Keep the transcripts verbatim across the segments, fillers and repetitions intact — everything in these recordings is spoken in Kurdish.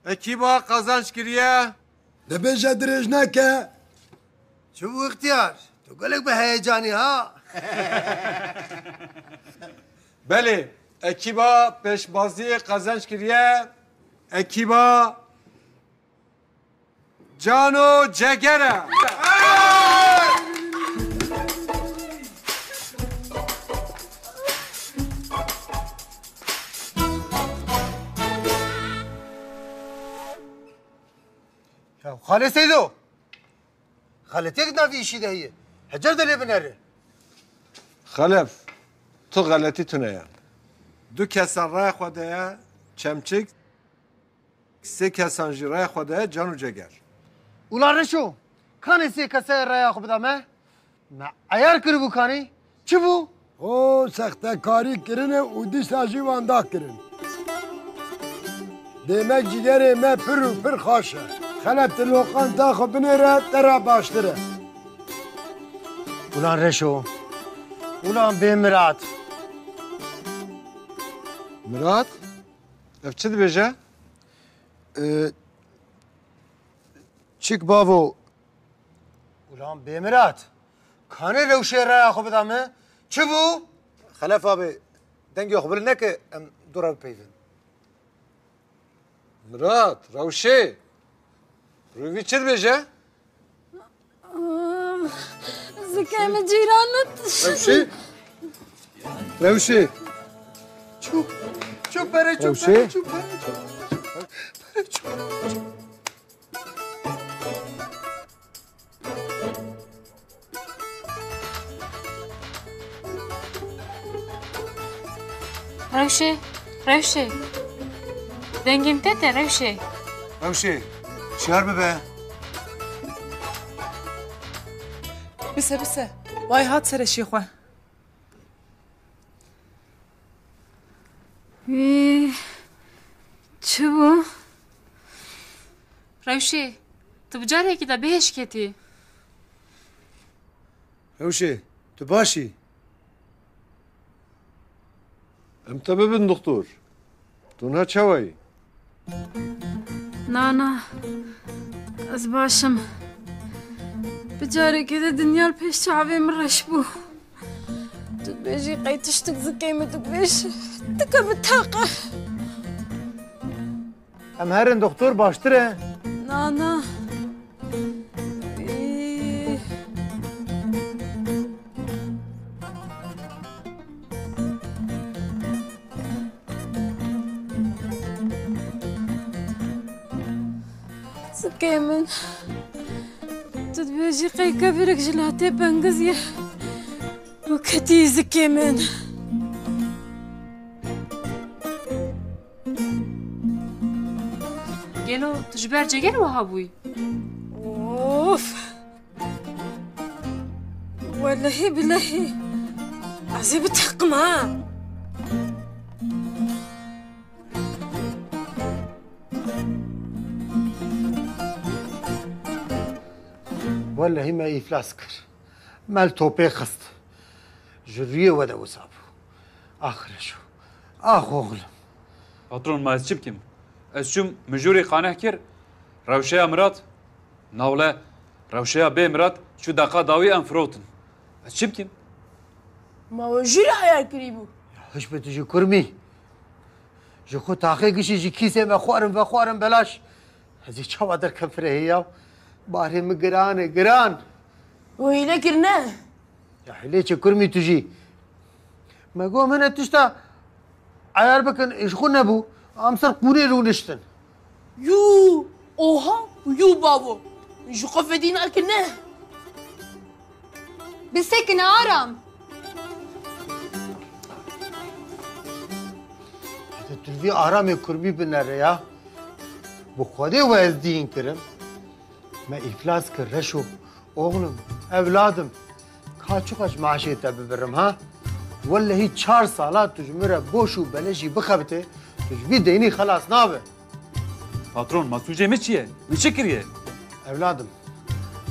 Ekîba qazanç kiriye. Dibêje dirêj neke. Çi bû ixtiyar? Tu gelek bi heyecanî ha? Belê, ekîba pêşbaziyê qazanç kiriye. Ekîba Cano Cegere. Ya Xalê Seydo, xeletiyek di nav vî îşî de heye. Hecer de lê binere. Xelef, tu xeletî tune ye. Du kesan raya xwe de ye, çemçik, sê kesan jî raya xwe de ye, can û ceger. Ula Reşo, kanê sê kesayê raya xwe bida me? Me eyar kiribû kanî? Çi bû? O sextekarî kirine û dîsa jî wenda kirin. Demek cîgerê me pir û pir xaş e. Xelef, tu loqanta xwe binêre, te re baştir e. Ulan Reşo, ulan bê Mirat. Mirat? Ev çi dibêje? Ee, çik bavo? Ulan bê Mirat, kanê Rewşê raya xwe bida me? Çi bû? Xelef abi, dengê xwe bilind neke, em dû re bipeyvin. Mirat, Rewşê, rûvî çi dibêje? Zikê min cîran min. Rewşê? Rewşê? Çû, çû pere, çû Rewşê? Pere, çû pere, çû pere, çû pere, çû pere. Rewşê, Rewşê. Dengê min te te Rewşê. Rewşê, şiyar bibe. Bise, bise. Vay hat sereşê xwe. Wî çi bû? Rewşê, tu bi carekî de bêhêş ketî. Rewşê, tu baş î? Em te bibin, doktor. Tu niha çawa yî? Na, na. Ez baş im. Bi carekê de dinya li pêş çavê min reş bû. Tu dibêjî qey tiştik zikê min, tu dibêjî dike bi teqe. Em herin, doktor baştir e. Na, na. Î. Zikê min. Tu dibêjî qey kevirek ji latê pengiziyê û ketî zikê min. Gelo tu ji ber ceger wiha bûyî? Of! Welehî bilehî ez ê biteqim ha. Welehî me îflas kir. Me li topê xist. Ji rûyê we de wisa bû. Ax Reşo. Ax oxlim. Patron, ma ez çi bikim? Ez çûm mijûrê qaneh kir, rewşeya Mirat, nawle rewşeya bê Mirat çû deqa dawî em firotin. Ez çi bikim? Ma we jûrî heyal kirî bû. Ya hiç bi tu ji kurmî. Ji xwe taxê gişî ji kîsê me xwarin vexwarin belaş. Ez ê çawa derkem firehê ya? Barê min giran e, giran. We hîle kirine? Ya hîlê çi kurmî tu jî? Me got hene tişta eyar bikin, ji xwe nebû. Em ser qûrê rûniştin. Yû, oha, yû bavo. Ji xwe fedî nakirine. Bisekine Aram. Hede tu vî Aramê kurmî binere ya. Bi Xwedê we ez dîn kirim. Me îflas kir Reşo. Oxlim, evladim. Ka çiqas maaşê te bibirim ha? Wellehî çar sala tu ji min re boş û beleşî bixebitê, tu ji vî deynî xelas nabe. Patron, ma sûcê min çi ye? Min çi kiriye? Evladim,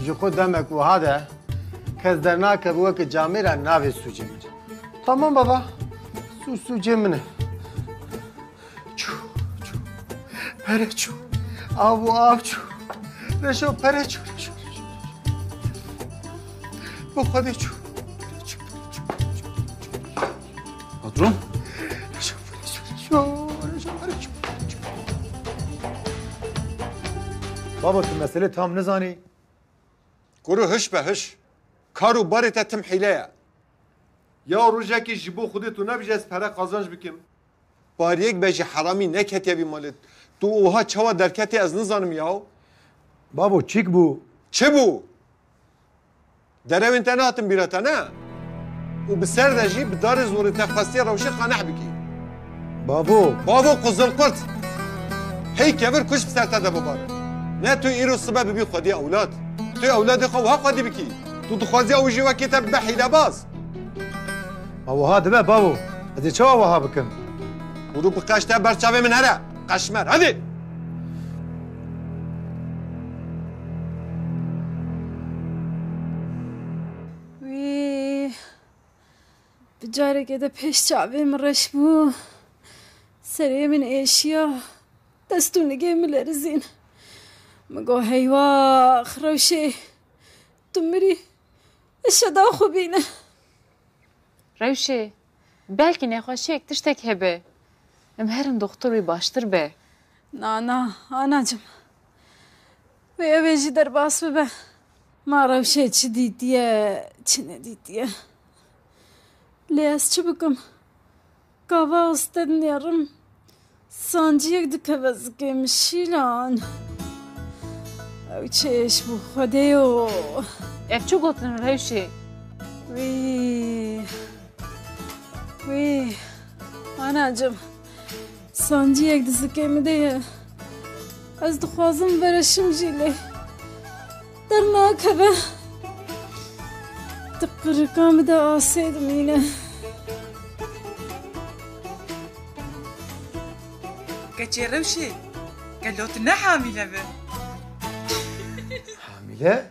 ji xwe demek wiha de kes dernakeve weke camêra navê sûcê min. Tamam baba, sûc sûcê min e. Çû, çû. Pere çû. Av û av çû. Reşo pere çû, reşo, reşo. Bi Xwedê çû. Pere çû, pere çû, pere çû. Patron? Reşo pere çû, reşo, reşo pere çû, pere çû. Baba, tu meselê tam nizanî. Kuro hiş be hiş. Kar û barê te tim hîle ye. Ya rojekê ji bo Xwedê tu nebêje ez pere qazanc bikim. Pariyek be jî heramî neketiye vî malê. Tu wiha çawa derketî ez nizanim yaw. Babo, çik bû? Çi bû? Derewên te nehatin bîra te ne? Û bi ser de jî bi darê zorê te xwestiye rewşê qaneh bikî. Bavo. Bavo quzilqurt! Hey kevir kuş bi ser te de bibare. Ne tu îro sibe bibî xwedî ewlad. Tu ewladê xwe wiha xwedî bikî. Tu dixwazî ew jî wekî te bibe hîlebaz. Ma wiha dibe bavo. Ez ê çawa wiha bikim? Hûrû bi qeş te ber çavê min here. Qeşmer, hadi! Wî. Bi carekê de pêş çavê min reş bû. Serê min êşiya. Dest û nigê min lerizîn. Min got, heywax, Rewşê, tu mirî. Eşeda xwe bîne. Rewşê, belkî nexweşiyek tiştek hebe. Em herin doxtor wî baştir be. Na, na, anacim. Wê ew ê jî derbas bibe. Ma Rewşê çi dîtiye, çi nedîtiye. Lê ez çi bikim? Gava ez te dinêrim. Sanciyek dikeve zikê min şîlan. Ew çêş bû Xwedêyo. Ev çi gotin Rewşê? Wî. Wî. Anacim. Sanciyek di zikê min de ye. Ez dixwazim vereşim jî lê dernakeve. Di qirika min de asê dimîne. Keçê Rewşê, gelo tu ne hamîle be? Hamîle?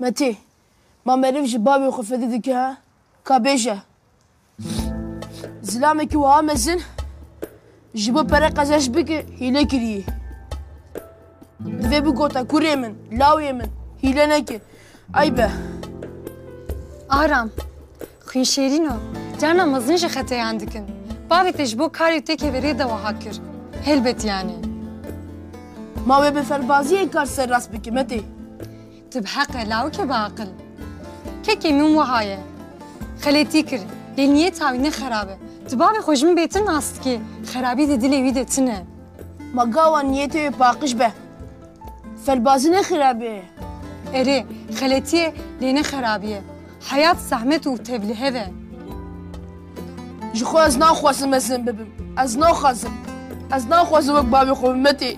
Metê, ma meriv ji bavê xwe fedî dike ha? Ka bêje. Zilamekî wiha mezin ji bo pere qezenc bike, hîle kirî. Divê bigota kurê min, lawê min, hîle neke. Eyb e. Aram, xwînşêrîno, carna mezin ji xeteyan dikin. Bavê te ji bo karê te kevê rê de wiha kir. Helbet yanî. Ma wê bi ferbaziyê kar serrast bike, Metê. Tu bi heq e, lawikê bi aqil. Kekê min wiha ye. Xeletî kir, lê niyeta wî ne xerab e. Tu bavê xwe ji min bêtir nas dikî, xerabî di dilê wî de tune. Ma gawa niyetê wê paqij be. Ferbazî ne xerabî ye. Erê, xeletî ye, lê ne xerabî ye. Heyat zehmet û tevlihev e. Ji xwe ez naxwazim mezin bibim. Ez naxwazim. Ez naxwazim wek bavê xwe bibim, Metê.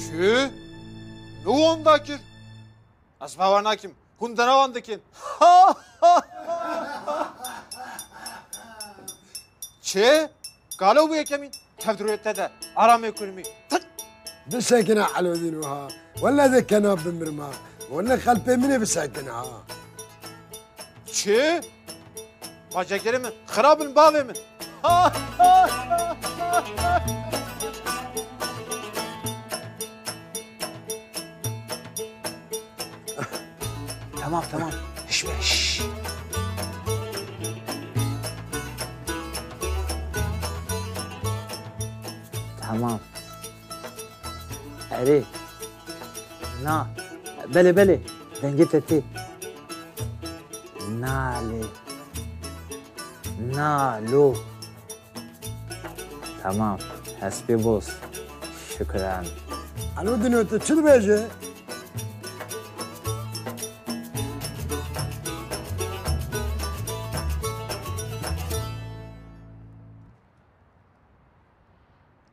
Çi? Ne wan dakir? Ez bawer nakim. Hûn dera wan dikin. Çi? Galo bû yekemîn. Tevdirûyê te de. Aramê kurmî. Tık! Bisekine Elodîn wiha. Welle de kena bimirma. Welle xelpê min ê bisekine ha. Çi? Bacagerê min, xirab in bavê min. Tamam, tamam. Hiş be, şş. Tamam. Erê. Na. Belê, belê. Dengê te tê. Nalê. Nalo. Tamam. Hespê boz. Şükran. Alo Dino, tu çi dibêje?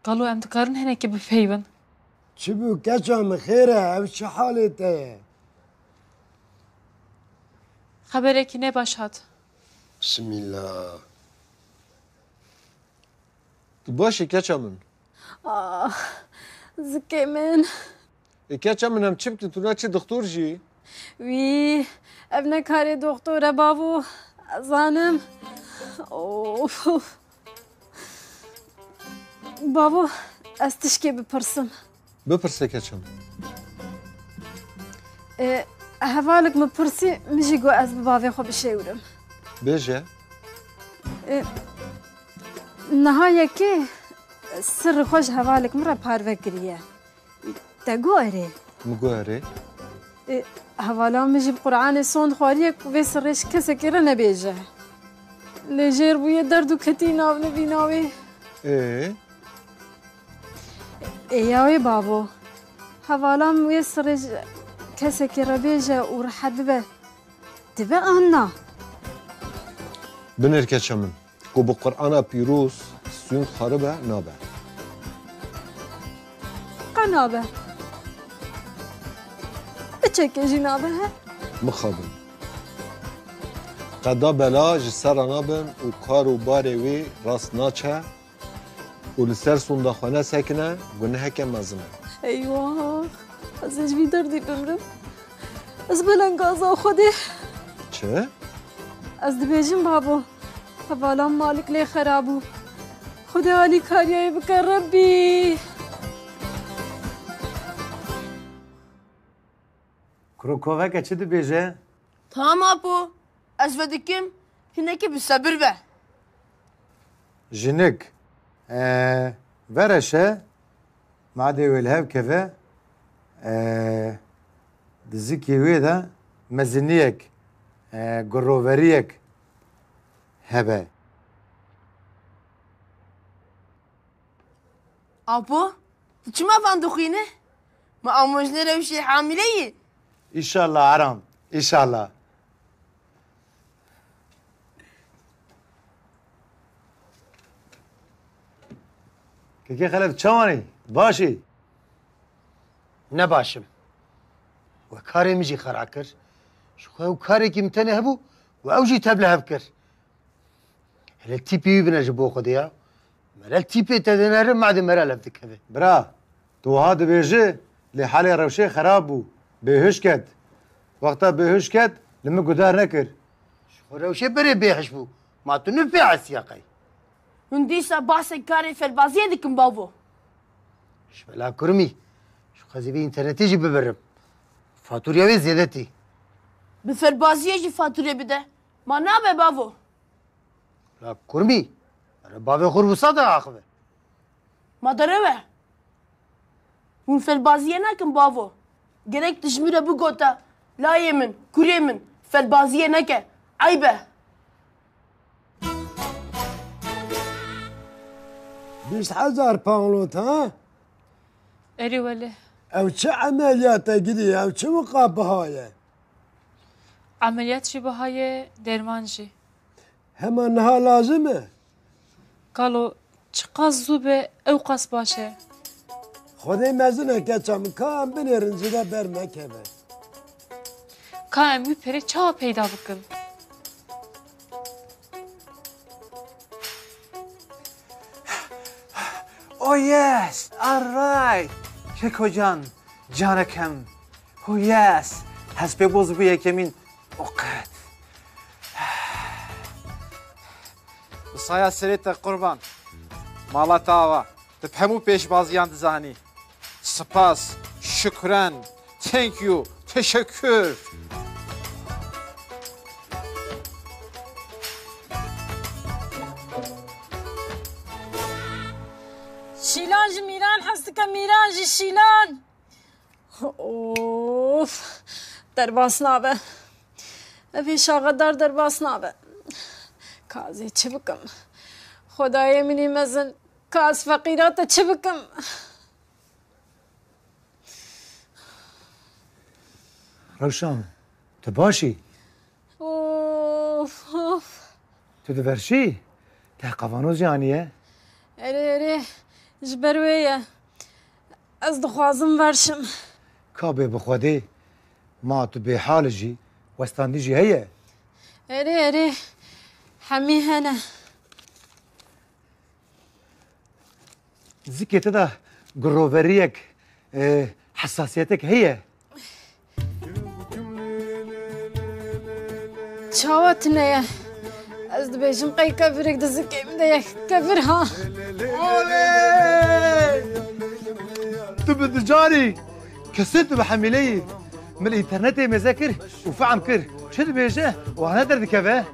Galo em dikarin hinekî bipeyivin? Çi bû keça min xêr e, ev çi halê te ye? Xeberekî ne baş hat. Bismillah. Tu baş î keça min? Ah, Zikê min. Ê keça min, em çi bikin? Tu naçî dixtor jî? Wî, ev ne karê doxtor e bavo. Ez zanim. Of. Bavo, ez tişkê bipirsim. Bipirse keça min. E, hevalek min pirsî, min jî got ez bi bavê xwe bişêwirim. Bêje. E, niha yekê sirrê xwe ji hevalek min re parve kiriye. Te got erê? Min got erê. E, hevala min jî bi Qur'anê sond xwariye ku vê sirrê ji kesekî re nebêje. Lê jêr bûye derd û ketî nav nivîna wê. Ê? Ê ya wê bavo. Hevala min wê sirrê ji kesekî re bêje û rehet bibe. Dibe an na? Binêr keça min. Ku bi Qur'ana pîroz sûnd xaribe nabe. Qe nabe. Piçekê jî nabe he? Mixabin. Qeda bela ji ser re nabin û kar û barê wî rast naçe û li ser sonda xwe nesekine, guneheke mezin e. Eywa, ez ê ji vî derdî bimrim. Ez belengaza Xwedê. Çi? Ez dibêjim babo, hevalan Malik lê xera bû. Xwedê alîkariya wê bike Rebbî. Kuro koveke çi dibêje? Tamam apo, ez vedikim, hinekî bi sebir be. Jinik, e, vereşe, madê wê li hev keve, e, di zikê wê de meziniyek, e, guroveriyek hebe. Apo, tu çima van dixwîne? Ma amojne rewşê hamile yî? Înşallah Aram, înşallah. Kekê Xelef, çawanî? Başî? Ne baş im. We karê min jî xera kir. Ji xwe ew karekî min tenê hebû û ew jî tev li hev kir. Hele tîpê wî bine ji bo Xwedê ya. Mere tîpê te dinere, madê mere lev dikeve. Bira, tu wiha dibêjî, lê halê rewşê xerab bû. Bêhuş ket. Wexta bêhuş ket, li min guhdar nekir. Ji xwe rewşê berê bêhiş bû. Ma tu nû pê hesiya qey? Hûn dîsa basek karê felbaziyê dikin bavo. Ji bela kurmî. Ji xwe zî vê înternetê jî bibirim. Fatûriya wê zêde tê. Bi felbaziyê jî fatûrê bide. Ma nabe bavo. La kurmî, mere bavê xwe wisa de axive. Ma derew e. Hûn felbaziyê nakin bavo. Gerek tu ji min re bigota, layê min, kurê min, felbaziyê neke. Eyb e. Bîst hezar pound ha? Erê wele. Ew çi emeliyat e girî, ew çi wiqa biha ye? Emeliyat jî biha ye, derman jî. Hema niha lazim e? Kalo, çiqas zû be, ew qas baş e. Xwedê mezin e keça min, ka em binêrin zêde ber nekeve. Ka em wî perê çawa peyda bikin? Oh yes, all right. Keko can, canekem. Oh yes, hespê boz bû yekemîn. O qet. Bi saya serê te qurban. Mala te ava. Tu bi hemû pêşbaziyan dizanî. Spas, şukran, thank you, teşekkür. Şîlan ji Mîran hez dike, Mîran ji Şîlan. Of, derbas nabe. Ev ê şaxedar derbas nabe. Ka ez ê çi bikim? Xwedayê min î mezin, ka ez feqîra te çi bikim? Rewşan, tu baş î? Of, of. Tu diverşî? Te qavanoz jî aniye? Erê, erê. Ji ber wê ye. Ez dixwazim verşim. Ka bê bi Xwedê, ma tu bêhal jî, westandî jî heye? Erê, erê. Hemî hene. Zikê te de guroveriyek Ê, hesasiyetek heye. Çawa tune ye? Ez dibêjim qey kevirek di zikê min de ye. Kevir ha. Oley! Tu bi ducarî, kesê tu bi hemîleyî. Min înternetê mêze kir û fehm kir. Çi dibêje, wana derdikeve.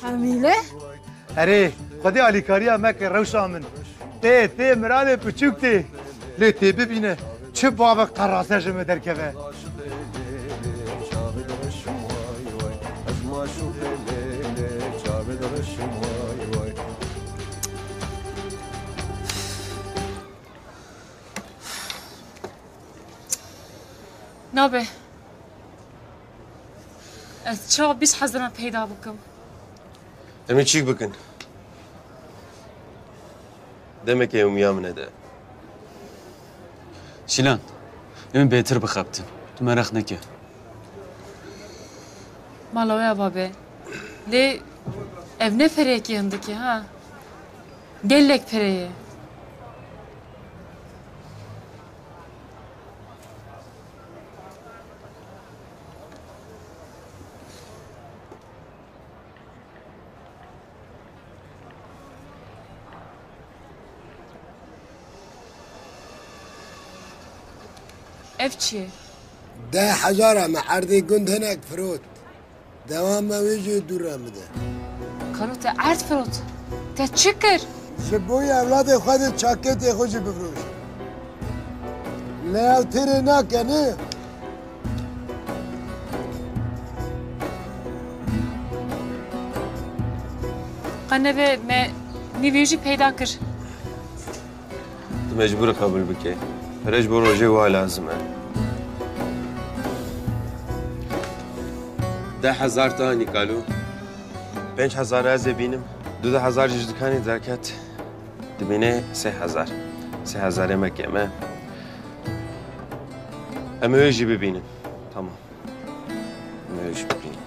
Hemîle? Erê, Xwedê alîkariya me ke rewşa min. Tê, tê, miranê piçûk tê. Lê tê bibîne, çi bavek qerase ji me derkeve. Nabe. Ez çawa bîst hezaran peyda bikim? Em ê çîk bikin. Demekê umiya min e de. Şîlan, em ê bêtir bixebitin. Tu meraq neke. Mala we ava be. Lê ev ne pereyekî hindikî ha. Gelek pere ye. Ev çi ye? Deh hezar e, me erdê gund hinek firot. Dewama wê jî dû re bide. Kalo te erd firot. Te çi kir? Ji bo ewladê xwe de çaketê xwe jî bifroşim. Lê ew têrê nake, ne? Qe nebe me nîvê jî peyda kir. Tu mecbûr î qebûl bikî. Pere ji bo rojê wiha lazim e. Deh hezar tanî kalo. Pênc hezar ez ê bînim. Dudu hezar jî ji dikanê derket. Dibîne sê hezar. Sê hezarê me kêm e. Em ê wê jî bibînin. Tamam. Em ê wê jî bibînin.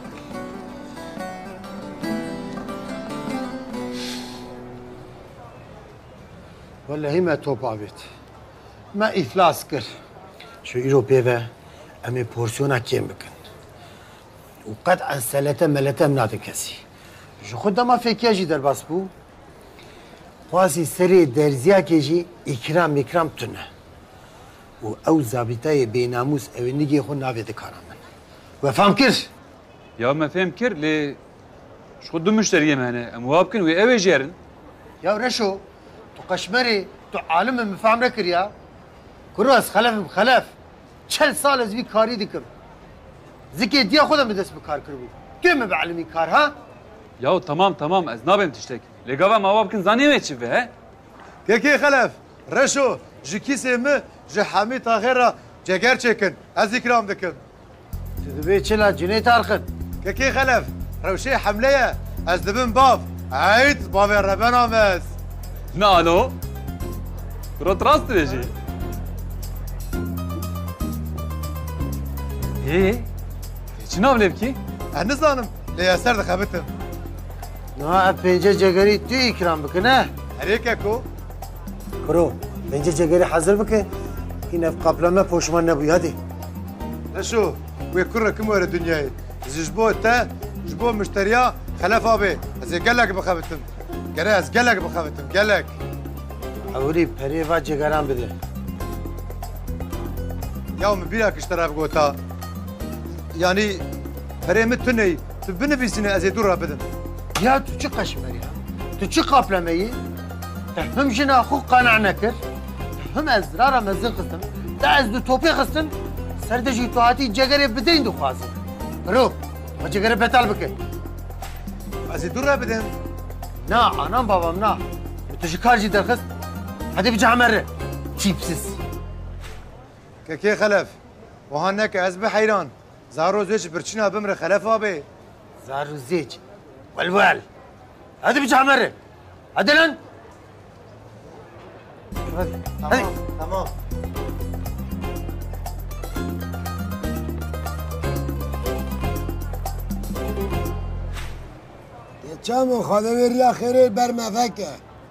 Welehî me top avêt. Me îflas kir. Ji îro pê ve em ê porsiyona kêm bikin. Û qet ez selete melete em nadin kesî. Ji xwe dema fêkiya jî derbas bû. Xwasî serê derziyakê jî îkram mîkram tune. Û ew zabîtayê bênamûs ew ê nigê xwe navê dikara min. We fam kir? Ya me fêm kir, lê ji xwe du muşteriyê me hene. Em wiha bikin, wê ew ê jêrin. Ya Reşo, tu qeşmerê, tu alim e, min fam nekiriya. Kuro ez Xelef im, Xelef. Çel sal ez vî karî dikim. Zikê diya xwe de min dest bi kar kiribû. Tu yê min bielîmî kar, ha? Yaw, temam, temam, ez nabêm tiştek. Lê gava me ava bikin, zanî wê çi be, he? Kekê Xelef, Reşo, ji kîsê min, ji hemî taxê re ceger çêkin. Ez îkram dikim. Tu dibê çi la Cuneyt Arxin? Kekê Xelef, rewşê hemle ye. Ez dibim bav. Eyd, bavê Rebena me ez. Na alo. Rot rast dibêjî. Ê, çi nav lê bikî? Ez nizanim, lê ez ser dixebitim. Niha ev pênce cegerî tu îkram bike, ne? Erê keko. Kuro, pênce cegerî hezir bike, hîn ev qapleme poşman nebû, hadi. Reşo, wê kurre kim were dinyayê. Ji, ji bo te, ji bo muşteriya Xelef abê, ez ê gelek bixebitim. Gere ez gelek bixebitim, gelek. Ewilî perê va cegeran bide. Ya min bîra kişt te re bigota. Yanî perê min tune yî. Tu binivîsîne ez ê dû re bidim. Ya tu çi qeşmer ya? Tu çi qapleme yî? Te him jina xwe qane nekir, te him ez zirara mezin xistim, te ez di topê xistim, ser de jî tu hatî cegerê bideyîn dixwazî. Biro, xwe cegerê betal bike. Ez ê dû re bidim. Na, anam babam na. Tu ji kar jî derxist. Hadi bi cehmeri. Çîpsiz. Kekê Xelef, wiha neke ez bi heyran. Zaro zêç birçîna bimre Xelef abê. Zaro zêç. Welwel. Hadi bi cehmeri. Hadi lan. Hadi. Tamam, tamam. Çamo xade vê riya xêrê ber me veke.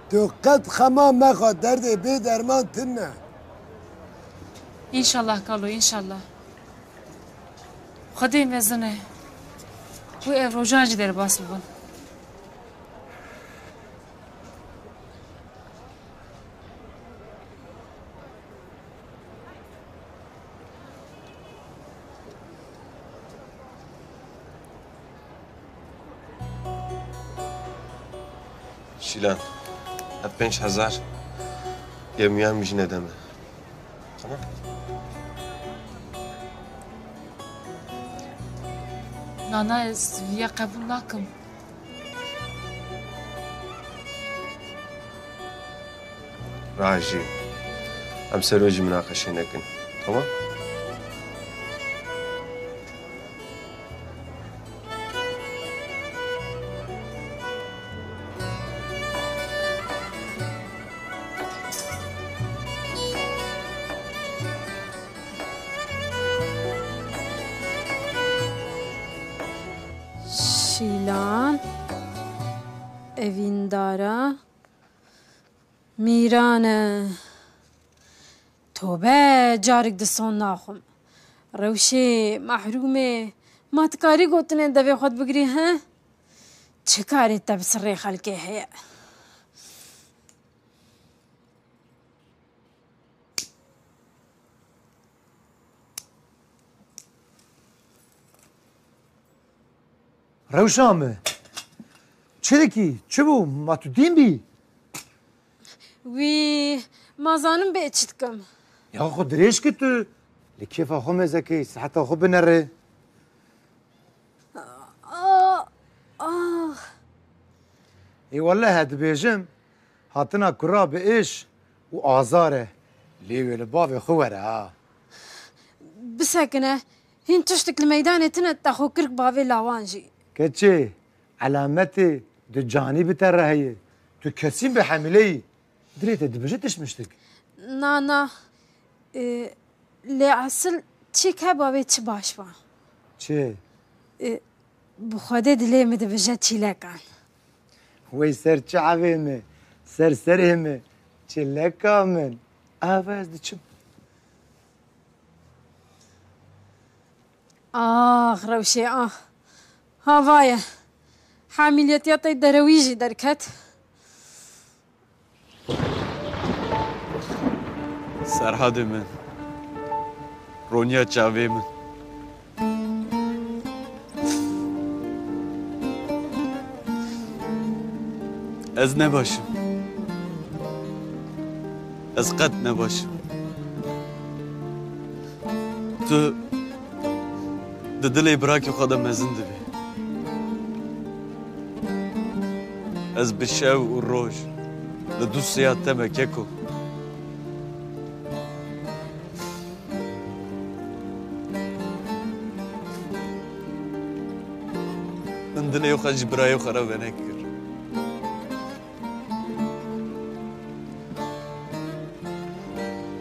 Tu qet xema mexa derdê bê derman tune. Înşallah kalo, înşallah. Xwedê mezin e. Wê ev rojan jî derbas bibin. Şîlan, ev pênc hezar yemiyan mijine de me. Tamam? Nana, ez viya qebûl nakim. Rajî, em ser wê jî minaqeşe nekin. Tamam? Şîlan, evîndara Mîran e. Tobe, carik di son naxwim. Rewşê, mehrûmê, ma tu karî gotinên devê xwe bigirî, he? Çi karê te bi sirrê xelkê heye? Rewşa min. Çi dikî? Çi bû? Ma tu dîn bî? Wî, ma zanim bê çi dikim? Ya xwe dirêj ki tu. Li kêfa xwe meze key, siheta xwe binere. Ah, ah. Ê wele he dibêjim, hatina kura bi êş û azar e. Lê wê li bavê xwe were ha. Bisekine, hîn tiştik li meydanê tine te xwe kirk bavê lawan jî. Keçê, elametê di canî bi te re heye. Tu kesîn bi hemîle yî. Dilê te dibêje tişt miştik. Na, na. Ê, lê esil çi ke bavê çi baş ba. Çi? Ê, bi Xwedê dilê min dibêje çîlekan. Wey ser çavê min, ser serê min, çileka min. Ava ez diçim. Ax, Rewşê, ax. Ha va ye. Hamîliyetiya te derewî jî derket. Serhadê min. Roniya çavê min. Ez ne baş im. Ez qet ne baş im. Tu di dilê birakê xwe de mezin dibî. Ez bi şev û roj li dûsiya te me keko. Min dilê xwe ji birayê xwe re venekir.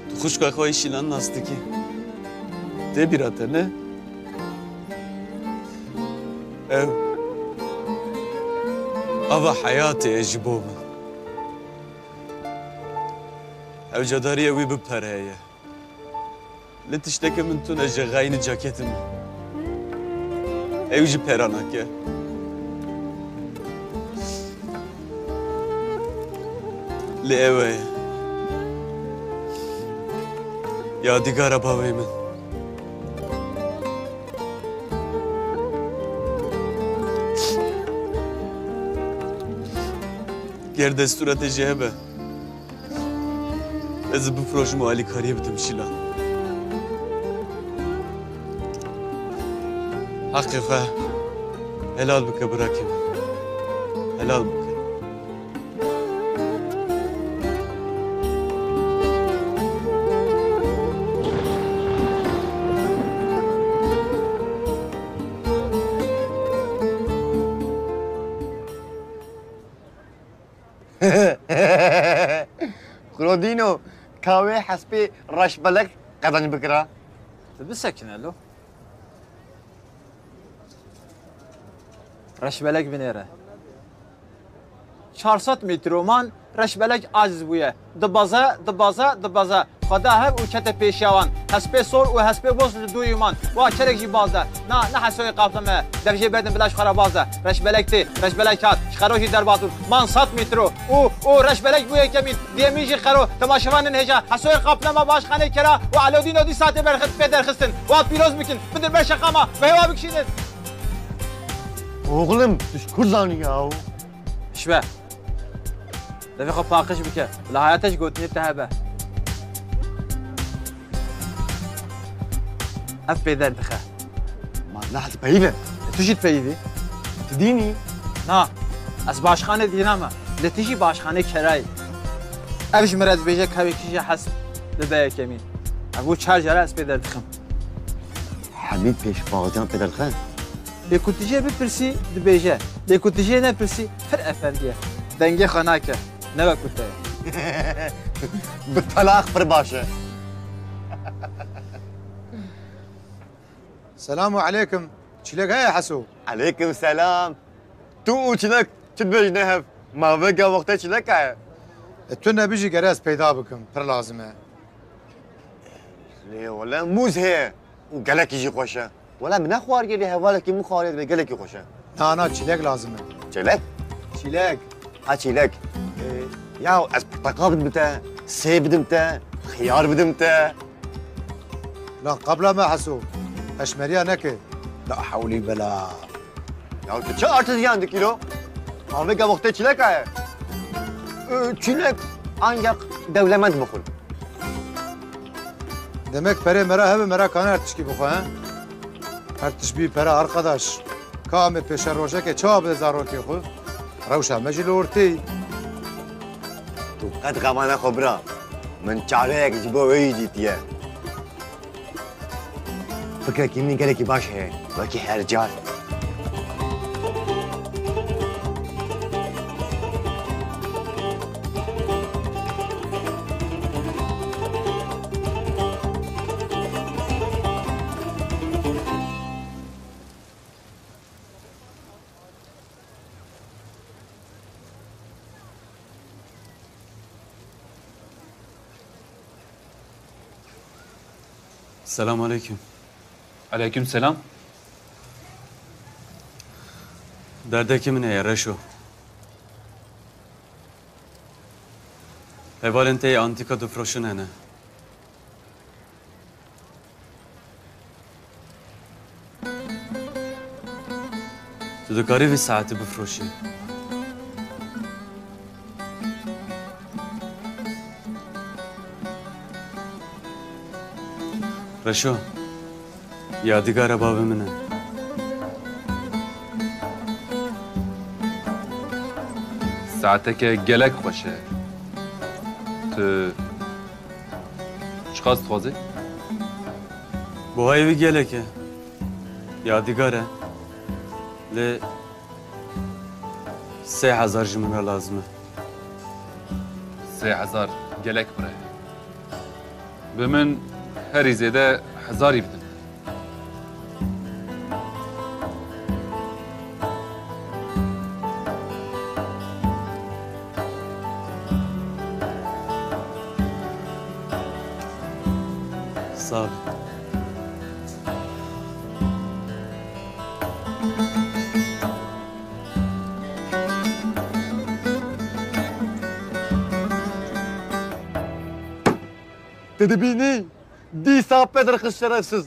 Tu xwişka xwe yê Şîlan nas dikî? Tê bîra te, ne? Ew ava heyatê ye ji bo min. Ew cedariya wî bi pere ye. Li tiştekê min tune ji xeynî caketê min. Ew jî pera nake. Lê ew e. Yadîgara bavê min. Ger destûra te jê hebe. Ez ê bifrojim û alîkariyê bidim Şîlan. Heqê xwe helal bike birakê min. Helal bike. Xwiro dîno, ka wê hespê reşbelek qezenc bikira. Tu bisekine lo. Reşbelek binêre. Çar sed metre man, reşbelek aciz bûye. Dibaze, dibaze, dibaze. Xweda hev û kete pêşiya wan. Hespê sor û hespê boz li dûyî man. Wa çerek jî baz de. Na, ne Hesoyê qapleme. Dev jê berdin bila ji xwe re baz de. Reşbelek tê, reşbelek hat. Ji xero jî derbas bûn. Man sed metro. Û, û reşbelek bû yekemîn. Diyemîn jî xero. Temaşevanên hêja. Hesoyê qaplema başxanê kera û Elodîno dîsa tê berxist, pê derxistin. Wa pîroz bikin. Bidin ber şeqama. Bi hêwa bikişînin. Oğlum, tu ji kur zanî ya? Şibe. Devê xwe paqij bike. Bila heyata ji gotinê te hebe. Ev pê derdixe. Ma ne ez peyî ve? E, tu jî dipeyivî. Tu dînî? Na. Ez başxanê dîna me. Lê tu jî başxanê kerayî. Ev ji min re dibêje kevê kîje hez bibe yekemîn. Ev bû çar cara ez pê derdixim. Hemîd pêşbaziyan pê derdixe. Lê ku tu jê bipirsî, dibêje. Lê ku tu jê nepirsî, pir efendî ye. Dengê xwe nake. Ne wek ku te ye. Bi telaq pir baş e. Selamu aleykum. Çîlek heye Heso? Aleykum selam. Tu û çîlek çi dibêjine hev? Ma vêga wextê çîlek heye? E, tu nebijî gere ez peyda bikim. Pir lazim e. Lê wele mûz heye û gelekî jî xweş e. Wele min nexwariye lê hevalekî min xwariye, divê gelekî xweş e. Na, na, çîlek lazim e. Çêlek? Çîlek. Ha, çîlek. Ee, ya ez porteqal bidim te, sêv bidim te, xiyar bidim te. Lan qabla me Heso. Eşmeriya neke. La hewlî bela. Ya tu çi artiziyan dikî lo? Ma vêga wextê çîlek heye. Ee, çîlek ancak dewlemend bixwin. Demek perê mera hebe, mera kane her tişkî bixwe, he? Her tişt bî pere arkadaş. Ka em ê pêşerojekê çawa bide zarokê xwe? Rewşa me jî li ortê. Tu qet xema nexwe bira. Min çareyek ji bo wê jî dîtiye. Fikrekî min gelekî baş heye, wekî her car. Selam aleyküm. Aleyküm selam. Derdekî min heye Reşo. Hevalên te yê antîka difroşin hene. Tu dikarî vî saetî bifroşî? Reşo, yadîgara bavê min e. Saeteke gelek xweş e. Tu çiqas dixwazî? Buhayê wî gelek e. Yadîgar e. Lê sê hezar ji min re lazim e. Sê hezar gelek pir e. Bi min herî zêde hezarî bidin. Sağ ol. Te dibînî? Dîsa pê derxist şerefsiz.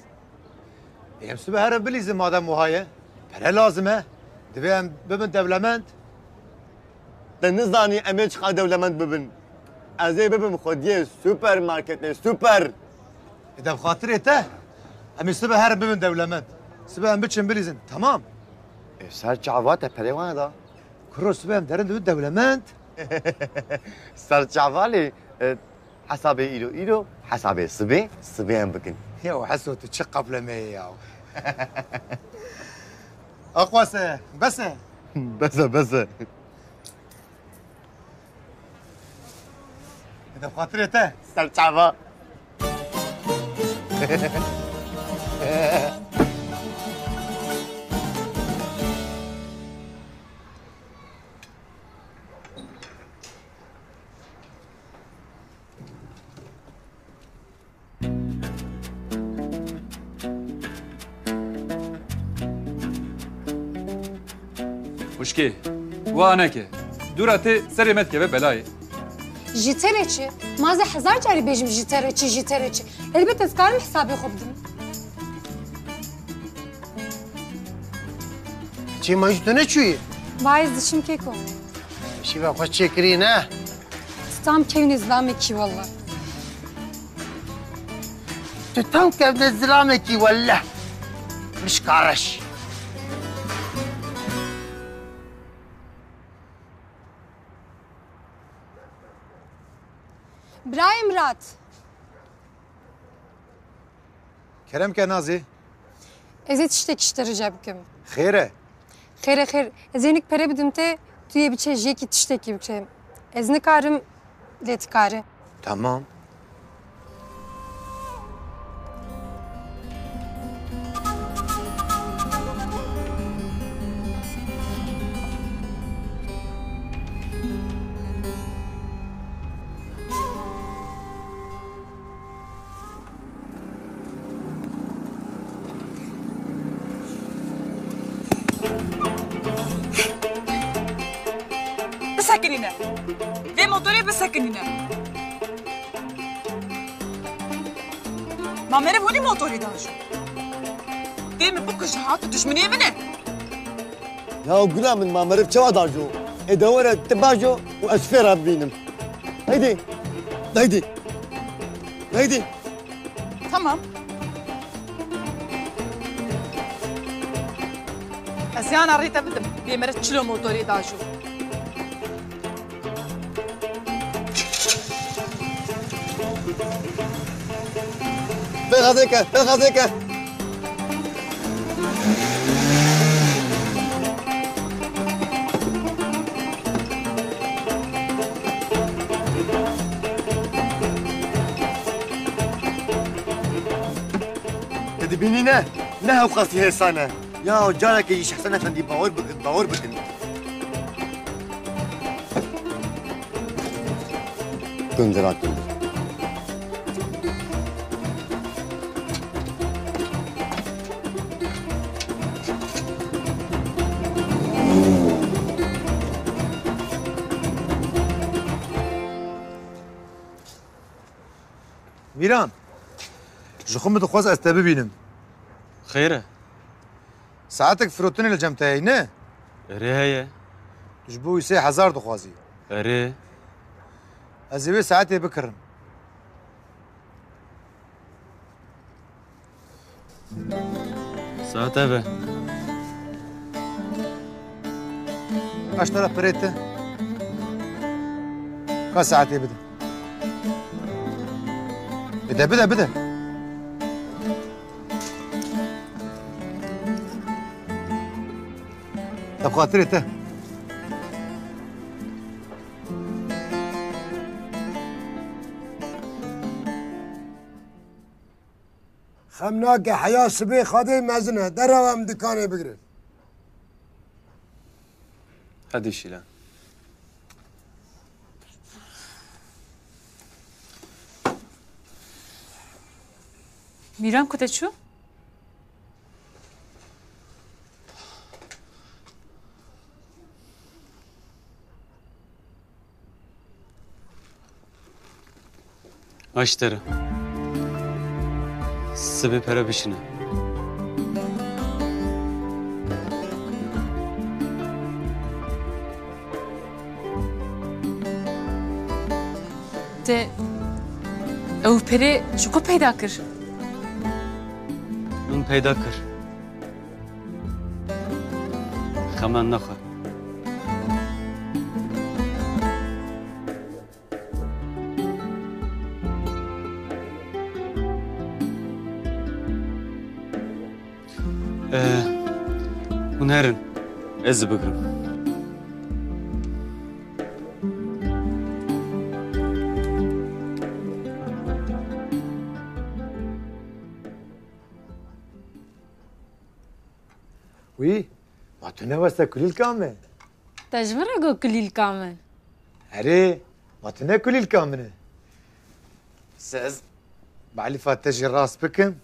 Ê, em sibe herin bilîzin madem wiha ye. Pere lazim e. Divê em bibin dewlemend. Te nizanî em ê çiqas dewlemend bibin. Ez ê bibim xwediyê supermarketê, super. Ê, de bi xatirê te, em ê sibe herin bibin dewlemend. Sibe em biçin bilîzin, temam. Ê, ser çava te perê wana da. Kuro, sibe em derin dibin dewlemend. Ser çava lê, e, hesabê îro îro, hesabê sibê sibê em bikin. Ya Heso, tu çi qaplemeyê ya. Aqwase, bes e. Bes e, bes e. Ê, de xatirê te. Ser çava. Xwişkê, wa neke. Dûra te serê me dikeve belayê. Ji te re çi? Ma ez ê hezar carî bêjim ji te re çi, ji te re çi. Elbet ez karim hesabê xwe bidim. Çê ma ji tu neçûyî? Va ez dişim keko. Şîva xwe çêkirî ne? Tu tam kevnê zilamekî wele. Tu tam kevnê zilamekî wele. Mişka reş. Birayê Mirat. Kerem ke Nazî. Ez ê tiştekî ji te rica bikim. Xêr e? Xêr e, xêr. Ez ê hinek pere bidim te, tu yê biçe ji yekî tiştekî bikire. Ez nikarim, lê tu kare. Tamam. Bisekinîne. Vê motorê bisekinîne. Ma meriv hûnî motorê dajo. Dê min bikuje ha, tu dijminê min e. Ya gula min, ma meriv çawa dajo? Ê de were tu bajo û ez fêra bibînim. Haydi. Haydi. Haydi. Tamam. Ez yana rê te bidim. Bê meriv çilo motorê dajo. Pê xezê ke, pê xezê ke. Te dibînî ne? Ne hewqasî hêsan e. Ya carekê jî Şehsen Efendî bawer bikin, bawer bikin. Gundira gundir. Mîran, ji xwe min dixwest ez te bibînim. Xêr e? Saetek firotinê li cem te heye, ne? Erê heye. Tu ji bo wî sê hezar dixwazî? Erê. Ez ê wê saetê bikirim. Saet ev e. Kaç tane pirê te? Ka saetê bide. Bide, bide, bide. Te bi xatirê te. Xem nake heya sibê xadê mezin e. Derew em dikanê bigirin. Hadi Şîlan. Mîran ku te çû? Aştere. Sibê pere bişine. Te ew pere ji ku peyda kir? Min peyda kir. Xemen nexwe. Eh, hûn herin. Ez ê bigirim. Wî, ma tu ne weste kulîlka me? Te ji min re got kulîlka me. Erê, ma tu ne kulîlka min e. Se ez balîfa te jî rast bikim.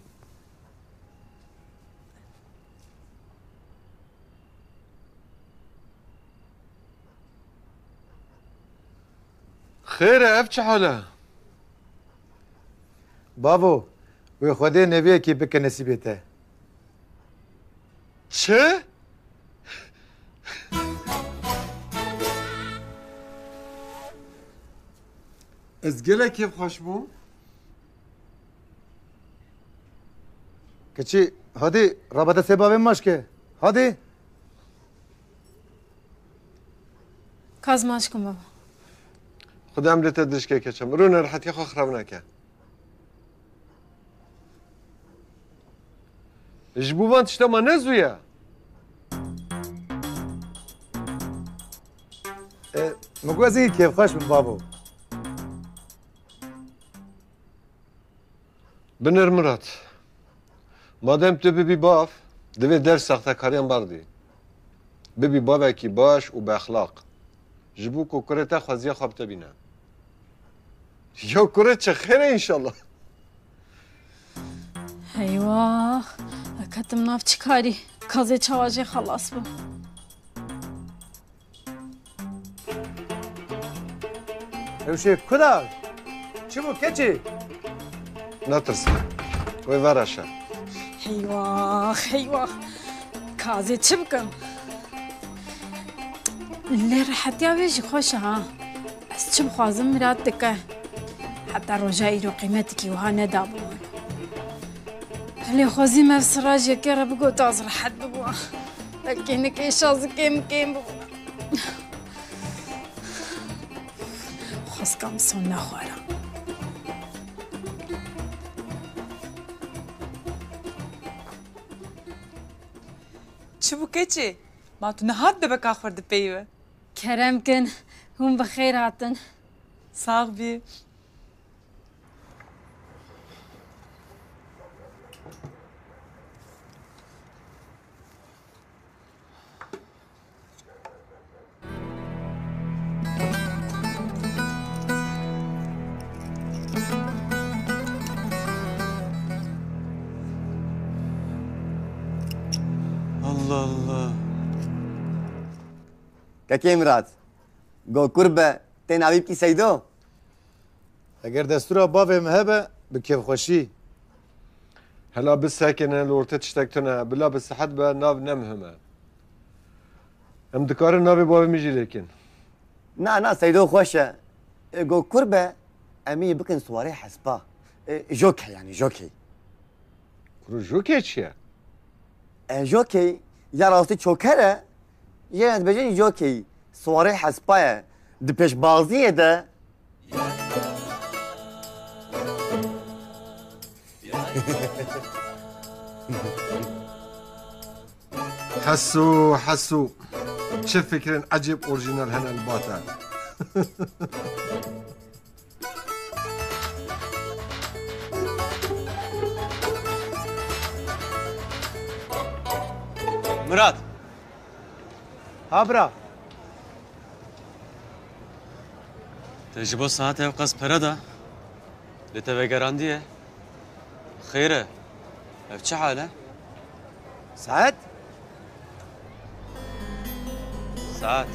Xêr e, ev çi hal e? Bavo, wê Xwedê neviyekî bike nesîbê te. Çi? Ez gelek kêfxweş bûm. Keçî, hadî, rabe destê bavê maşke. Hadî. Kaz maşkim baba. Xuda emrê te dirişkê keçe. Mirû nerehetiya xwe xirab neke. Ji bo van tişta ma ne zû ye? E, min got ez ê kêfxweş bim, bavo. Binêr Mirat, madem tu bibî bav, divê dev saxtekariyan berdî. Bibî bavekî baş û bexlaq. Ji bo ku kurê te xweziya xwe bi te bîne. Ya kurê çi xêr e înşallah. Heywax, ez ketim nav çi karî? Kazê çawa jê xelas bim? Ew şê ku da? Çi bû keçî? Netirse. Wê vereşe. Heywax, heywax. Kazê çi bikim? Lê rehetiya wê jî xweş e ha. Ez çi bixwazim Mirat dike. Heta roja îro qîmetikî wiha nedabû min. Lê xwezî me ev sira ji yekê re bigota ez rehet bibûa. Belkî nikê şazikê min kêm bibû. Xwezka min son nexwara. Çi bû keçê? Ma tu niha dibeka xwe dipeyive? Kerem kin, hûn bi xêr hatin. Sax bî. Allah Allah. Kekê Mirat, go kur be, tê navî bikî Seydo? Eger destûra bavê min hebe, bi kêfxweşî. Hela bi sekine, li ortê tiştek tune, bila bi sihet be, nav ne muhim e. Em dikarin navê bavê min jî lêkin. Na, na, Seydo xweş e. E, go kur be, em ê bikin siwarê hespa. E, jokey yani, jokey. Kuro jokey çi ye? E, jokey, ya rastî çoker e, jê re dibêjin jokey, siwarê hespa ye. Di pêşbaziyê de. Heso, heso. Çi fikrên ecêb orjînal hene li ba te. Mirat. Ha bira. Te ji bo saetê ev qas pere da? Lê te vegerandiye. Xêr e. Ev çi hal e? Saet? Saet.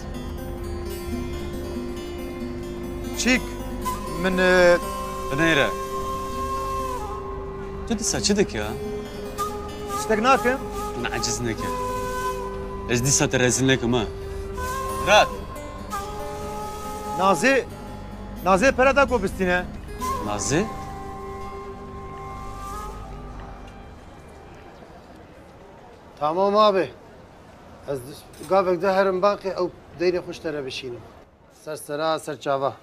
Çîk, min, e, Binêre. Tu dîsa çi dikî ha? Tiştek nakim. Min eciz neke. Ez dîsa te rezil nekim ha. Mirat. Nazê, Nazê pere da ku bistîne. Nazê? Tamam abi. Ez gavek de herim baqê ew deyrê xwe ji te re bişînim. Ser sera, ser çava.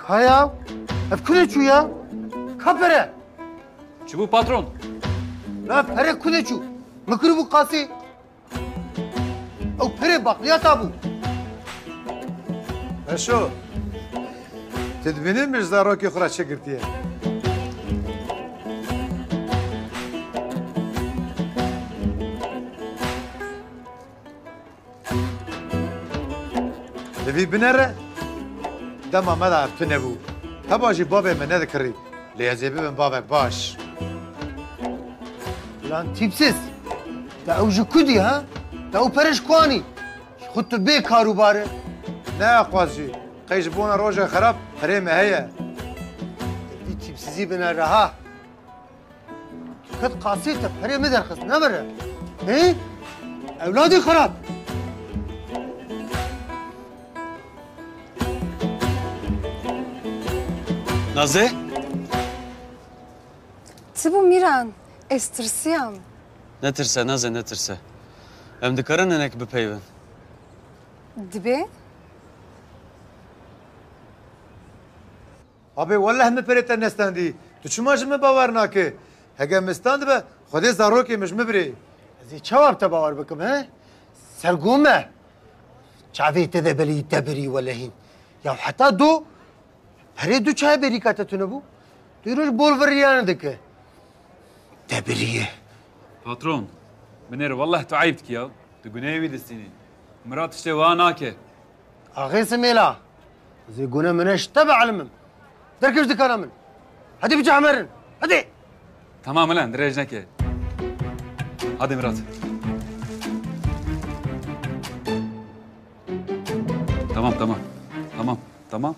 Kaya, ev kune çû ya? Ka pere? Çi bû patron? Na pere kune çû? Min kiribû qasî. Ew perê baqliyata bû. Eşo, tu dibînî min ji zarokê xwe re çi girtiye? Li vî binere dema me de ev tune bû. Heba jî bavê min nedikirî. Lê ez ê bibim bavek baş. Lan tîpsiz. Te ew ji ku dî ha? Te ew pere ji ku anî? Xwe tu bê karûbar e. Ne xwaz jî. Qey ji bona roja xerab perê me heye. Vî tîpsizî bine reha. Ket qasîr te perê min derxist, ne bere. Hê? Ewladî xerab. Nazê? Çi bû Mîran? Ez tirsiyam. Netirse, Nazê, netirse. Em dikarin hinek bipeyvin. Dibe? Abê, weleh min perê te nestendî. Tu çima ji min bawer nake? Hege min standibe, Xwedê zarokê min ji min birê. Ez ê çawa bi te bawer bikim, he? Sergo me. Çavê te de belî te birî welehîn. Ya heta do, perê du çaya berîka te tune bû. Tu roj bol viriyan dike. Te biriye. Patron, binêre, weleh tu eyb dikî ya. Tu gunehê wî distînî. Mirat tiştê wiha nake. Axê Simêla, ez ê gune mine ji te bielmim. Derkeve ji dikana min. Hadi bicamerin. Hadi. Tamam ulan, dirêj neke. Hadi Mirat. Tamam, tamam. Tamam, tamam.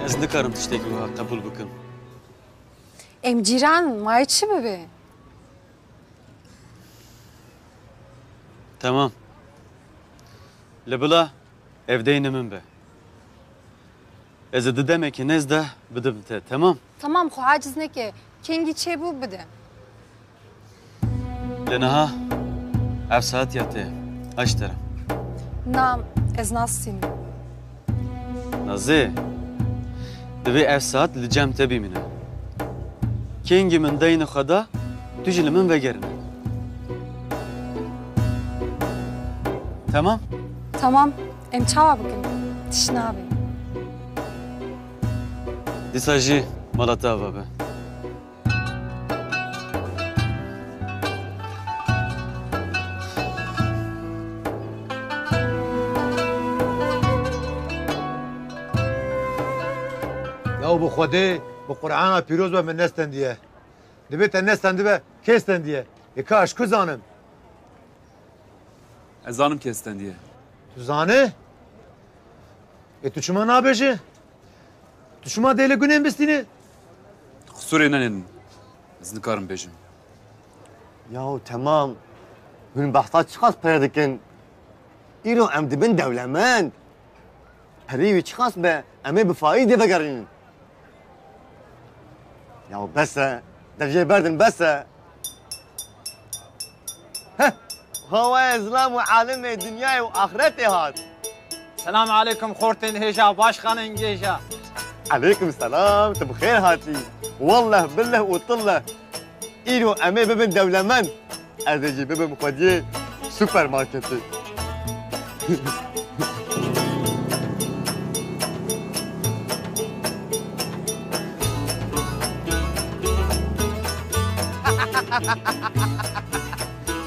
Ez nikarim tiştekî wiha qebûl bikim. Em cîran, ma yê çi bibe? Temam. Li bila ev deyne min be. Ez ê di demekî nêz de bidim te, temam? Temam, xwe aciz neke. Kengî çêbû bide. Lê niha ev saet ya te ye. Aştera. Na, ez nastînim. Nazê, divê ev saet li cem te bimîne. Kengî min deyne xwe da, tu jî li min vegerîne. Temam? Temam. Em çawa bikin? Tişt nabe. Dîsa jî mala te ava be. Yaw bi Xwedê, bi Qur'ana pîroz be min nestendiye. Divê te nestendibe, kê stendiye? Ê ka ez ku zanim? Ez zanim kê stendiye. Tu zanî? Ê tu çima nabêjî? Tu çima dê li gunên bistînî? Qisûrê nenên. Ez nikarim bêjim. Yaw temam. Hûn behsa çiqas pere dikin? Îro em dibin dewlemend. Perê wî çiqas be, em ê bi faîzê vegerînin. Ya bes e, dev jê berdin bes e. Heh, hawayê zilam û alimê dinyayê û axretê hat. Selam aleykum xortên hêja, baş xanên gêja. Aleykum selam, tu bi xêr hatî. Wallah, billah û tillah. Îro em ê bibin dewlemend. Ez ê jî bibim xwediyê supermarketê.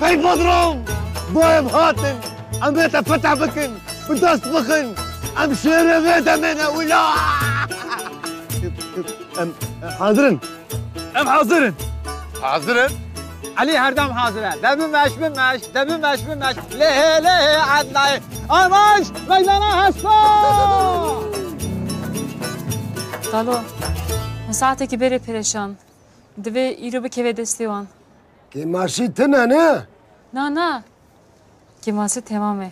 Hey patron! Bo em hatin! Em ê te feteh bikin! Bi dest bixin! Em şêrê vê demê ne wila! Em hazir in. Em hazir in. Hazir in. Elî her dem hazir e. De bimeş, bimeş, de bimeş, bimeş. Lehê, lehê, edlayê. Amaş, meydana hespa! Xalo, min saetekî berê perêşan. Divê îro bikeve destê wan. Kêmasî tune ne? Na, na. Kêmasî temam e.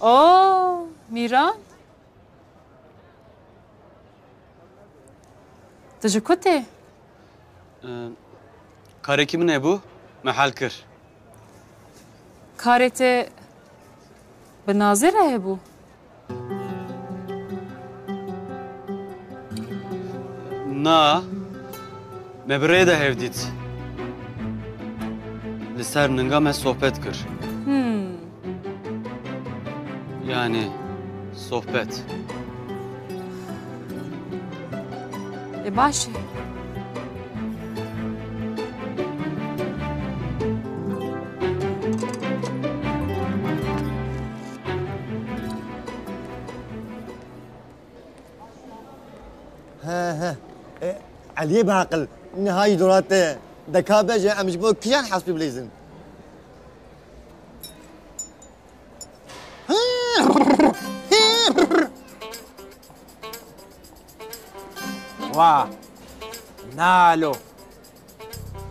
Oo, Mîran. Tu ji ku tê? Ee, karekî min hebû, me hel kir. Karê te bi Nazê re hebû? Na, me bi rê de hev dît. Li ser ninga me sohbet kir. Hmm. Yani, sohbet. E, baş e. He, he. E, Eliyê biaqil, niha jî dora te ye. De ka bêje, em ji bo kijan hespî bilîzin? Wa. Nalo.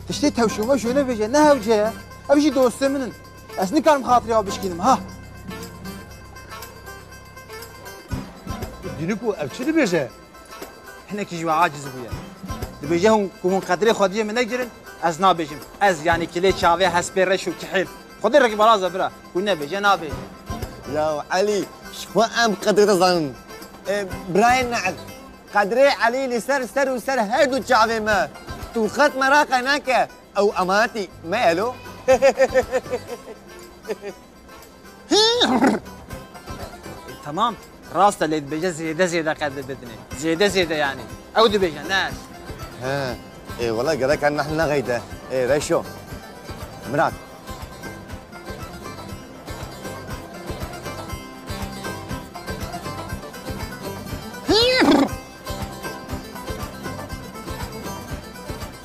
Tiştê tewşûme şûne bêje, ne hewce ye. Ev jî dostê min in. Ez nikarim xatirê ew bişkînim, ha. Dîniko, ev çi dibêje? Hinekî ji we aciz bûye. Dibêje hûn, ku hûn qedrê xwediyê min negirin, ez nabêjim. Ez, yanî kilê çavê hespê reş û kihêl. Xwedê rekî balaza bira, ku nebêje, nabêje. Ya Elî, ji xwe em qedrê te zanin. E, birayê ne'd, qedrê Elî li ser ser û ser her du çavê me. Tu qet meraqe neke, ew emanetî me ye lo. Tamam, rast e, lê dibêje zêde zêde qedr bidinê. Zêde zêde yanî. Ew dibêje, ne ez. He, ê wele gerek e neh nexeyde. Ê Reşo. Mirak.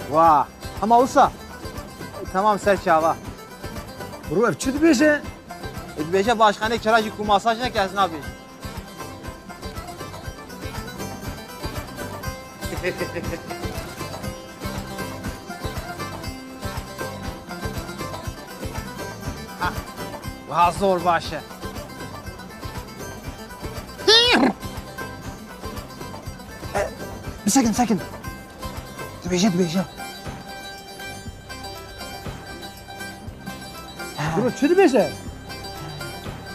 Wa, hema wisa. Tamam, ser çava. Bro, ev çi dibêje? E, dibêje başkanê çira jî ku masaj neke ez nabêjim. Ha, wiha zor baş e. E, bisekin, sekin. Dibêje, dibêje. Bro, çi dibêje?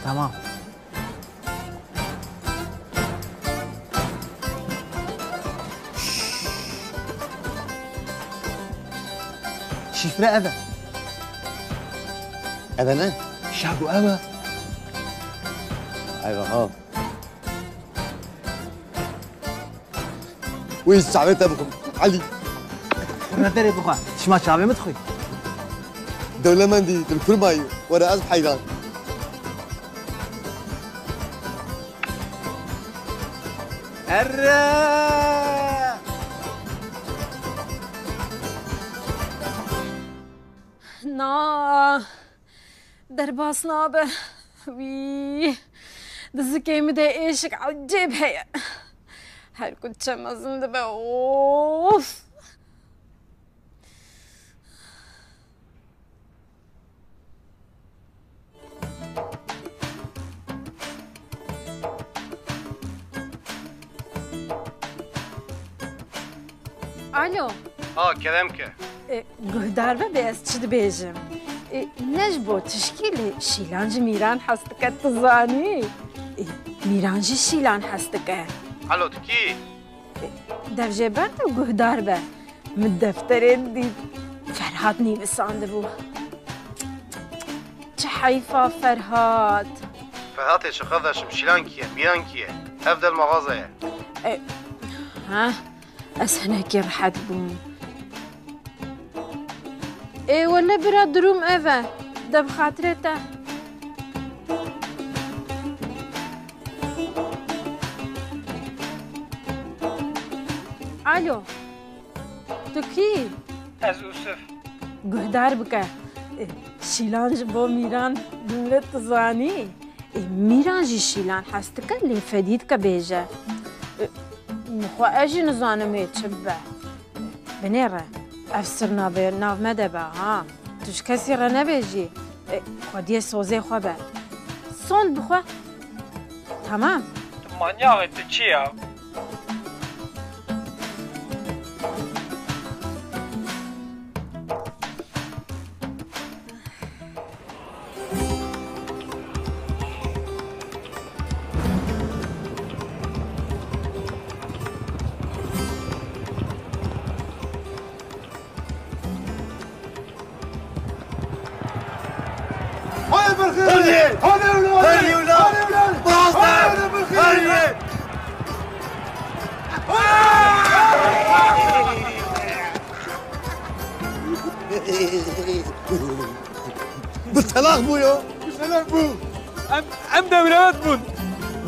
Tamam. Şifre ev e. Ev e ne? Şago ev e. Eyvah ha. Wî çavê te bixwim. Elî. Xurna derê bixwe. Şima çavê min dixwî? Dewlemendî, tu li kur mayî? Were ez heyran. Erre! Na, derbas nabe. Wî, di zikê min de êşik ecêb heye. Her ku diçe mezin dibe, of! Alo. Ha, kerem ke. E, guhdar be, bê ez çi dibêjim. E, ne ji bo tişkî lê Şîlan ji Mîran hez dike, tu zanî. E, Mîran jî Şîlan hez dike. Alo, tu kî? E, dev jê berde û guhdar be. Min defterê dît. Ferhat nivîsandibû. Çi heyfa Ferhat. Ferhatê çi xeveşim, Şîlan kî ye, Mîran kî ye? Ev der maxaze ye. E, ha, ez hinekî rihet bûm. Ê wele bira, durum ev e. De bi xatirê te. Alo. Tu kî? Ez Ûsif. Guhdar bike. E, Şîlan ji bo Mîran dimire, tu zanî. E, Mîran jî Şîlan hez dike, lê fedî dike bêje. E, min xwe ez jî nizanim ê çi bibe. Binêre, ev sir nabe nav me de be, ha. Tu ji kesî re nebêjî. E, xwediyê sozê xwe be. Sond bixwe. Tamam. Tu manyax î, tu çi ya? Hadi Berxê! Hadi! Hadi ewlad! Hadi ewlad! Hadi ewlad! Hadi Berxê! Hadi! Bi telaq bû yo. Bi telaq bû. Em, em dewlewet bûn.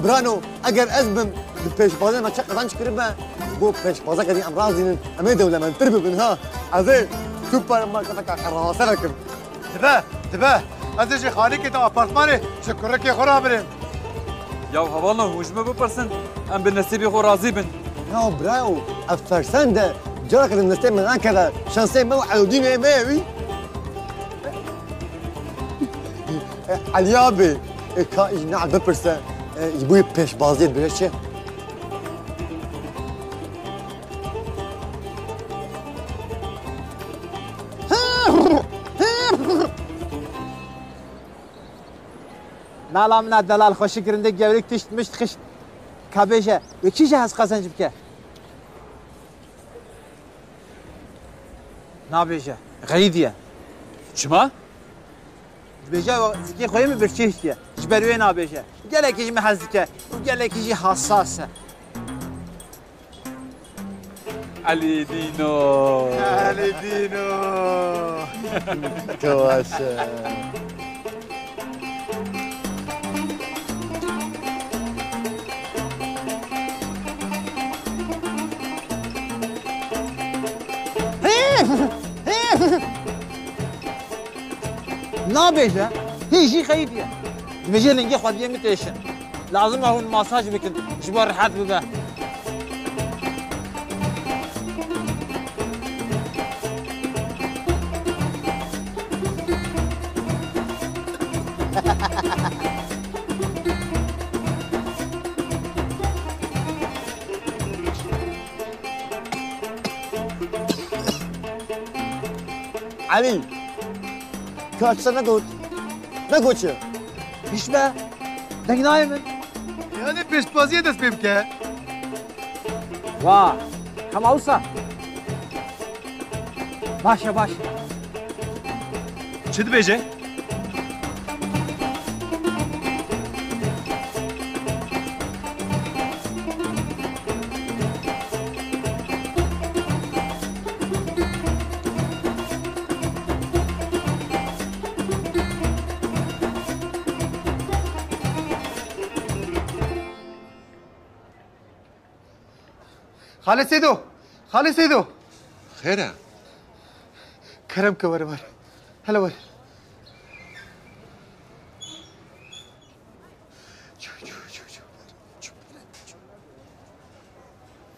Brano, eger ez bim, Bi pêşbazê me çi qezenc kiribe? Bo pêşbazeke din em razînin, em ê dewlemendtir bibin ha. Ez ê supermarketeke qerase vekim. Dibe, dibe. Ez ê ji xalîkê di apartmanê ji kurikê xwe re birêm. Ya hevalno, hûn ji me bipirsin, em bi nesîbê xwe razî bin. Ya birayo, ev fersend e. Careke di nesîbê min nekeve, şansê me û Elûdînê me ye wî. E, Elî abi, e, ka ji Nehal bipirse, e, ji bo yê pêşbaziyê dibêje çi? Mala min a delal xweşik girindê gewrik tişt mişt xişt. Ka bêje, wê kî ji hez qezenc bike? Nabêje. Xeyîdiye. Çima? Dibêje, zikê xwe yê min birçî hiştiye. Ji ber wê nabêje. Gelekî ji min hez dike û gelekî jî hassas e. Elî Dîno. Elî Dîno. Kewaşe. Nabêje, hîn jî xeyîdiye. Dibêje lingê xwediyê min têşin. Lazim e hûn masaj bikin, ji bo rehet bibe. Elî, ka tiştek negot. Negot çi? Hişme, deng nayê min. Yanî pêşbaziyê dest pê bike. Wa, hema wisa. Baş e, baş e. Çi dibêje? Xalê Seydo! Xalê Seydo! Xêr e? Kerem ke were, were. Hele were. Çû, çû, çû, çû.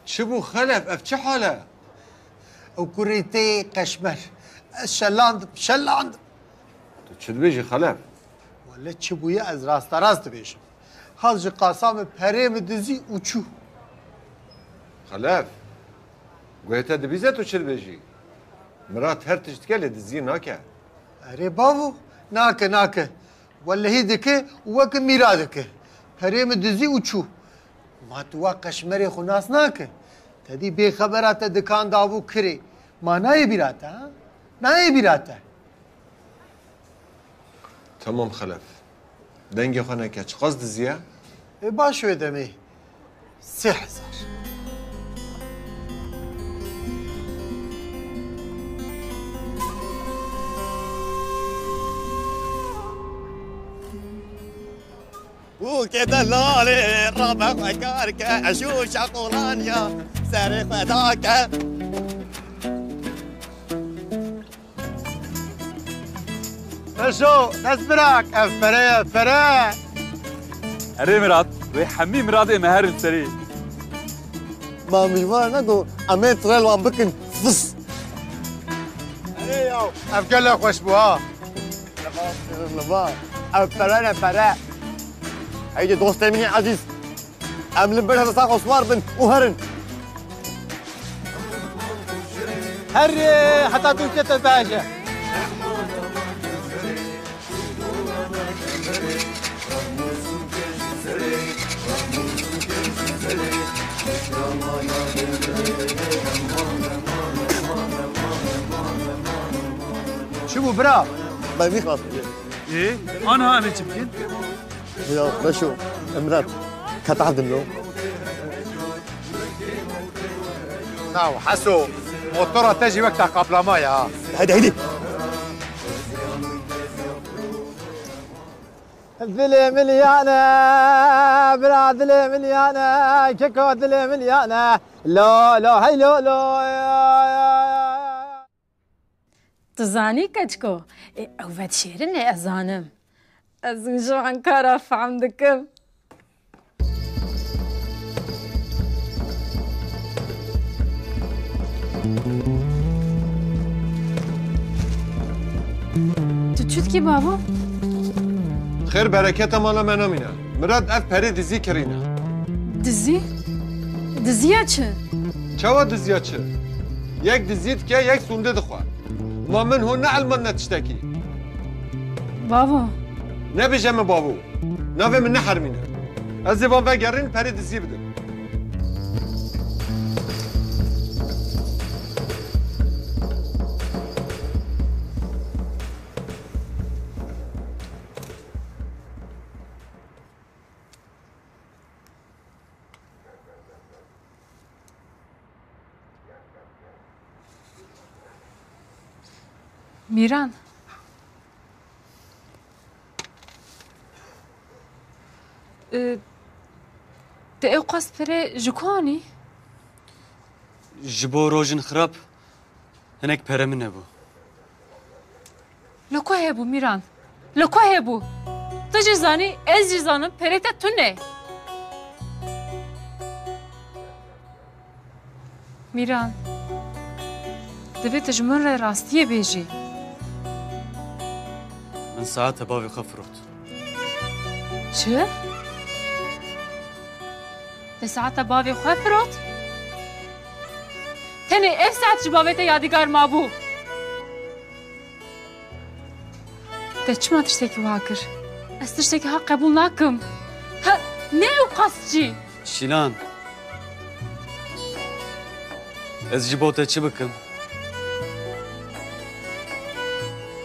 Çi bû Xelef? Ev çi hal e? Ew kurê te yê qeşmer. Ez şelandim, şelandim. Tu çi dibêjî Xelef? Wele çi bûye ez rasterast dibêjim. Hal ji qasa min perê min dizî û çû. Xelef, guhê te dibîze tu çi dibêjî? Mirat her tişt dike lê diziyê nake. Erê bavo, nake, nake. Wellehî dike û weke mîra dike. Perê min dizî û çû. Ma tu wa qeşmerê xwe nas nake? Te dî bê xebera te dikan dabû kirê. Ma nayê bîra te, ha? Nayê bîra te? Temam Xelef. Dengê xwe neke, çiqas diziye? Ê baş wê demê. Sê hezar. Bûkê delalê rabe xwe kar ke, eşû şaqolaniya serê xwe dake. Eşo, dest birak, ev pere ye, pere. Erê Mirat, wê hemî miradê me herin serî. Ma mijwar ne ku em ê trel wan bikin, fıs. Erê yaw, ev gele xweş bû ha. Leva, leva, ev pere ne pere. Heydi dostê min ê ezîz. Em li ber hevesa xwe siwar bin û herin. Herê heta tu te bêje. Çi bû bira? Me vî xas bû. Ê, ana em ê çi bikin? Ya Reşo, Emrat, kete hevdin lo. Naw, Heso, motora te jî wek te qaplama ya. Hadi, hadi. Dilê min yane, bira dilê min yane, keko dilê min yane. Lo, lo, hey lo, lo. Tu zanî keçko, ê, ew vedişêrin ê ez zanim. Ez hûn ji Ankara fehm dikim. Tu çi dikî bavo? Xêr bereketa mala me namîne. Mirad ev perê dizî kirîne. Dizî? Diziya çi? Çawa diziya çi? Yek dizî dike, yek sûndê dixwe. Ma min hûn neelmandine tiştekî? Bavo. Nebêje min bavo. Navê min nehermîne. Ez ê van vegerin perê dizî bidim. Mîran. E, te ewqas pere ji ku anî? Ji bo rojin xirab hinek pere min hebû. Li ku hebû Mîran? Li ku hebû? Tu jî zanî, ez jî zanim, perê te tune. Mîran, divê tu ji min re rastiyê bêjî. Min saeta bavê xwe firot. Çi? Te saeta bavê xwe firot? Tenê ev saet ji bavê te yadîgar mabû. Te çima tiştekî wiha kir? Ez tiştekî ha qebûl nakim. Ha, ne ew qas jî. Şîlan, ez ji bo te çi bikim?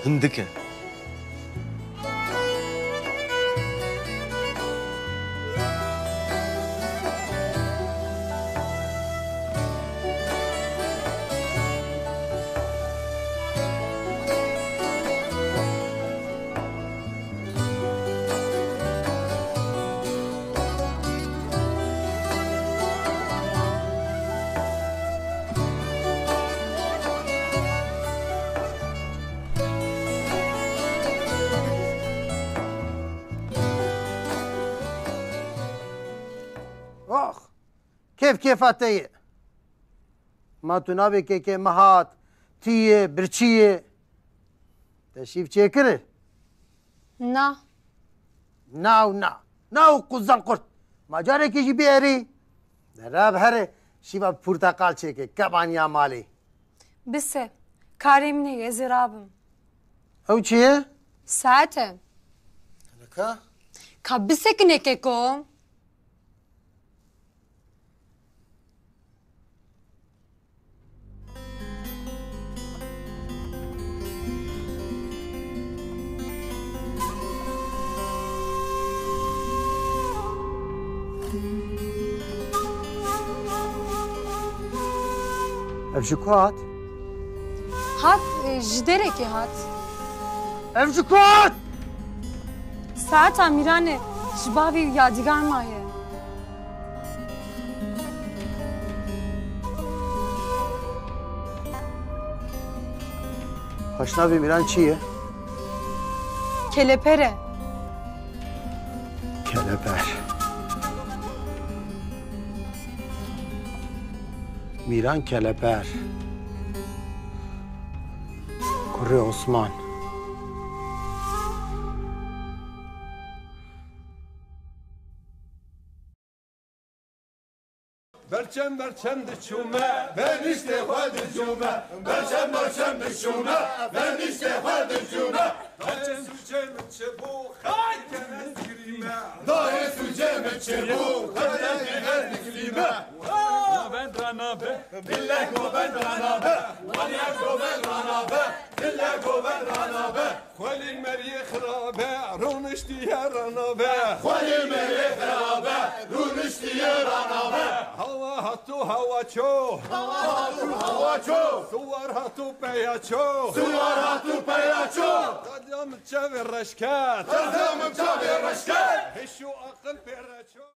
Hindik e. Ox! Kêf kêfa te ye. Ma tu nabê kêkê Mihat, tiyê, birçiyê. Te şîv çêkiri? Na. Na û na. Na û quzal qurt. Ma carekê jî bêrî. De re bi herê şîva porteqal çêke, kebaniya malê. Bise, karê min heye, ez ê rabim. Ew çi ye? Saet e. Ka? Ka bisekine keko. Ev ji ku hat? Hat, e, ji derekê hat. Ev ji ku hat? Saeta Mîranê ji bavê yadîgar maye. Xweşnavê Mîran çi ye? Keleper e. Keleper. Mîran Keleper. Kurê Osman. Berçem berçem diçûme, benîştê xwe dicûme. Berçem berçem diçûme, benîştê xwe dicûme. Berçem sûcê min çi bû, xay ke ez girîme. Dayê sûcê min çi bû, xay ke ez digirîme. Govend ranabe, bile govend ranabe. Wanya govend ranabe, bile govend ranabe. Xwelî meriyê xirabe, rûniştiye ranabe. Xwelî meriyê xirabe, rûniştiye ranabe. Hawa Hatû hewa ço. Hatû hewa ço. Siwar hatû peya ço. Siwar hatû peya ço. Tadiya min çavê reş ket. Tadiya min çavê reş ket. Hêş û aqil pê re ço.